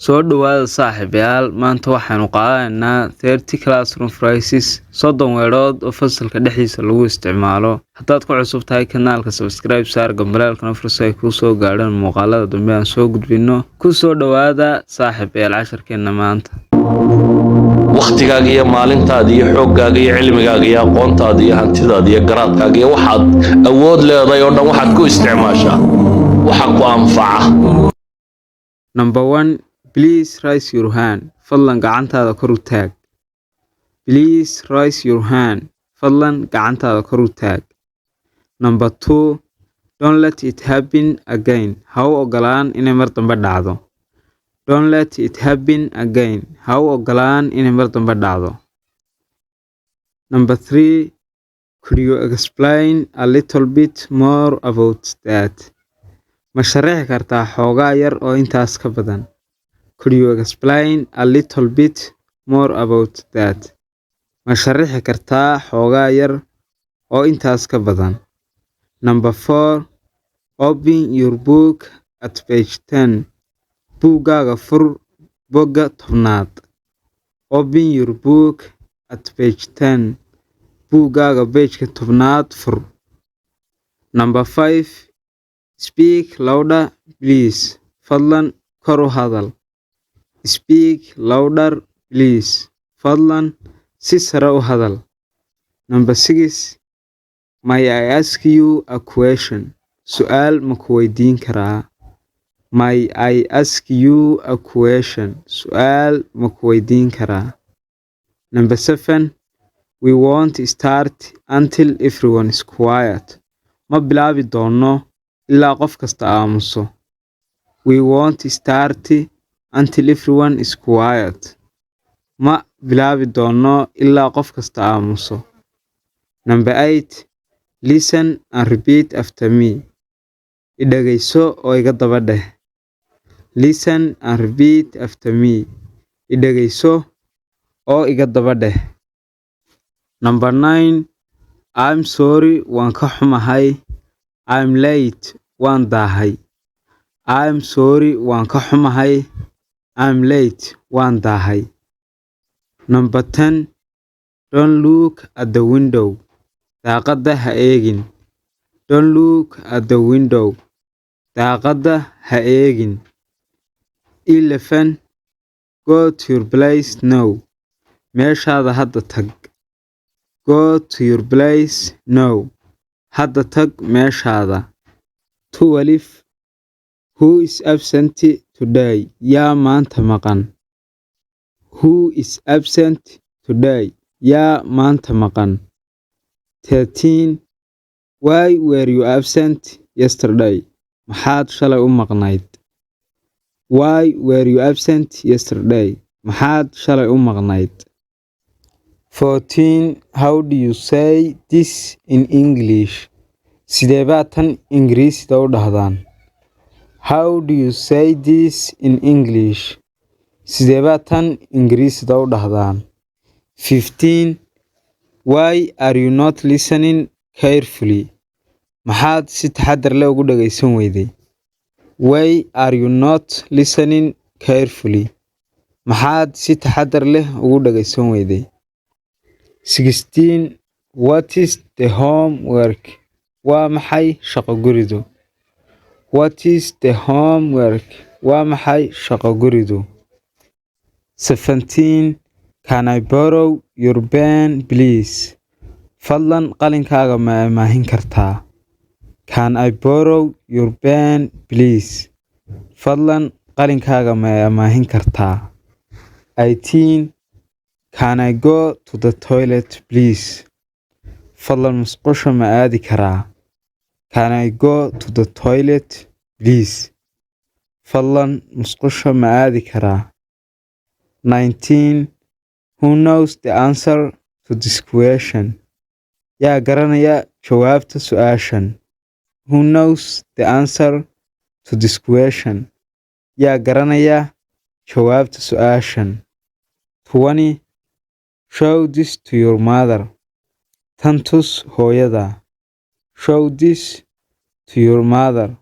Soo dhawaada saaxiibayaal, maanta waxaynu qaadanaynaa 30 classroom phrases, 30 weedhood oo fasalka dhexdiisa lagu isticmaalo. Haddaad ku cusub tahay kanaalka, subscribe saar, gambaleelkana fur si ay kuu soo gaadhaan muuqaalada dambe aan soo gudbino. Ku soo dhawaada saaxiibayaal casharkeena maanta. Wakhtigaaga iyo maalintaada iyo xooggaaga iyo cilmigaaga iyo aqoontaada iyo hantidaada iyo garaadkaaga iyo waxaad awood leedahay oo dhan waxaad ku isticmaashaa waxa ku anfaca. Number one, please raise your hand. Fadlan gacantaada kor u taag. Please raise your hand. Fadlan gacantaada kor u taag. Number two, don't let it happen again. Ha u ogolaan inay mar dambe dhacdo. Don't let it happen again. Ha u ogolaan inay mar dambe dhacdo. Number three, could you explain a little bit more about that? Ma sharaxi kartaa xoogaa yar oo intaas ka badan? Could you explain a little bit more about that? Ma sharaxi kartaa xoogaa yar oo intaas ka badan? Number four, open your book at page 10. Buuggaaga fur bogga 10aad. Open your book at page 10. Buuggaaga page-ka 10aad fur. Number five, speak louder, please. Fadlan kor u hadal. Speak louder, please. Fadlan si sare u hadal. Number six, may I ask you a question? Su'aal ma ku weydiin karaa? May I ask you a question? Su'aal ma ku weydiin karaa? Number seven, we won't start until everyone is quiet. Ma bilaabi doono ilaa qof kasta aamuso. We won't start until everyone is quiet. Ma bilaabi doono ilaa qof kasta aamuso. Number eight, listen and repeat after me. I dhageyso oo iga daba dheh. Listen and repeat after me. I dhageyso oo iga daba dheh. Number nine, I'm sorry, waan ka xumahay. I'm late, waan daahay. I'm sorry, waan ka xumahay. I'm late, waan daahay. Number 10, don't look at the window. Daaqadda ha eegin. Don't look at the window. Daaqadda ha eegin. 11, go to your place now. Meeshaada hadda tag. Go to your place now. Hadda tag meeshaada. 12, who is absent today? Yaa maanta maqan? Who is absent today? Yaa maanta maqan? 13, why were you absent yesterday? Maxaad shalay u maqnayd? Why were you absent yesterday? Maxaad shalay u maqnayd? 14, how do you say this in English? Sidee baa tan Ingiriisida u dhahdaan? How do you say this in English? Sidee baa tan Ingiriisida u dhahdaan? 15, why are you not listening carefully? Maxaad si taxadar leh ugu dhageysan weyday? Why are you not listening carefully? Maxaad si taxadar leh ugu dhageysan weyday? 16, what is the homework? Waa maxay shaqo guridu? What is the homework? Waa maxay shaqo guridu? 17, can I borrow your pen, please? Fadlan qalinkaaga ma amaahin kartaa? Can I borrow your pen, please? Fadlan qalinkaaga ma amaahin kartaa? 18, can I go to the toilet, please? Fadlan musqusha ma aadi karaa? Can I go to the toilet, please? Fadlan musqusha ma aadi karaa? 19, who knows the answer to this question? Yaa garanaya jawaabta su'aashan? Who knows the answer to this question? Yaa garanaya jawaabta su'aashan? 20, show this to your mother. Tan tus hooyadaa. Show this to your mother.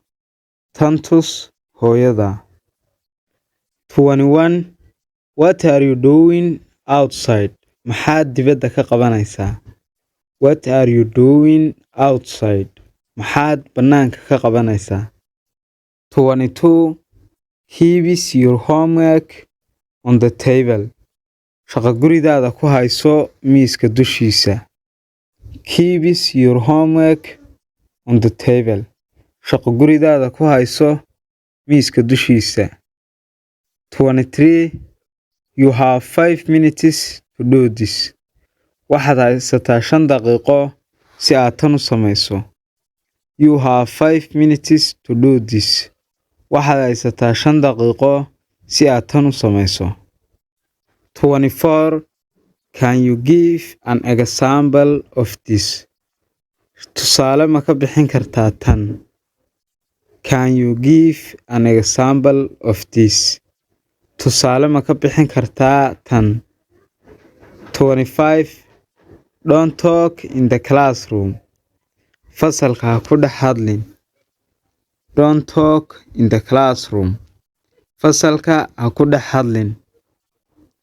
Tan tus hooyadaa. 21. What are you doing outside? Maxaad dibadda ka qabanaysaa? What are you doing outside? Maxaad bannaanka ka qabanaysaa? 22. Keep your homework on the table. Shaqo guridaada ku hayso miiska dushiisa. Keep your homework on the table. Shaqo guridaada ku hayso miiska dushiisa. 23. You have 5 minutes to do this. Waxaad haysataa 5 daqiiqo si aad tan u samayso. You have 5 minutes to do this. Waxaad haysataa 5 daqiiqo si aad tan u samayso. 24. Can you give an example of this? Tusaale ma ka bixin kartaa tan? Can you give an example of this? Tusaale ma ka bixin kartaa tan? 25. Don't talk in the classroom. Fasalka ha ku dhex hadlin. Don't talk in the classroom. Fasalka ha ku dhex hadlin.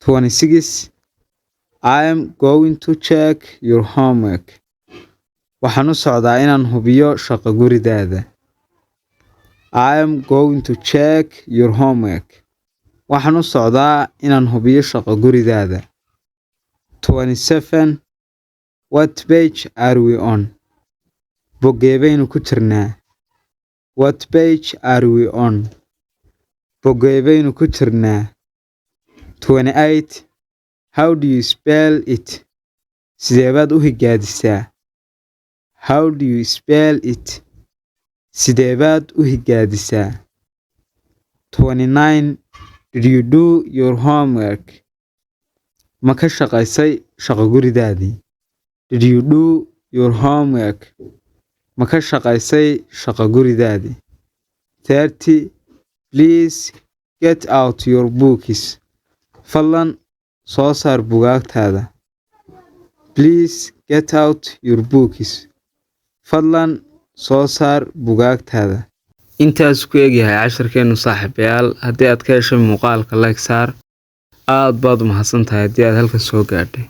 26. I am going to check your homework. Waxaan u socdaa inaan hubiyo shaqo guridaada. I am going to check your homework. Waxaan u socdaa inaan hubiyo shaqo guridaada. 27. What page are we on? Boggee baynu ku jirnaa? What page are we on? Boggee baynu ku jirnaa? 28. How do you spell it? Sidee baad u higaadisaa? How do you spell it? Sidee baad u higaadisaa? 29. Did you do your homework? Ma ka shaqaysay shaqo guridaadii? Did you do your homework? Ma ka shaqaysay shaqo guridaadii? 30. Please get out your books. Fadlan soo saar buugaagtaada. Please get out your books. Fadlan soo saar buugaagtaada. Intaas ku egyahay casharkeenu, saaxiibayaal. Haddii aad ka heshay muuqaalka, like saar. Aad baad u mahadsantahay haddii aad halkan soo gaadhay.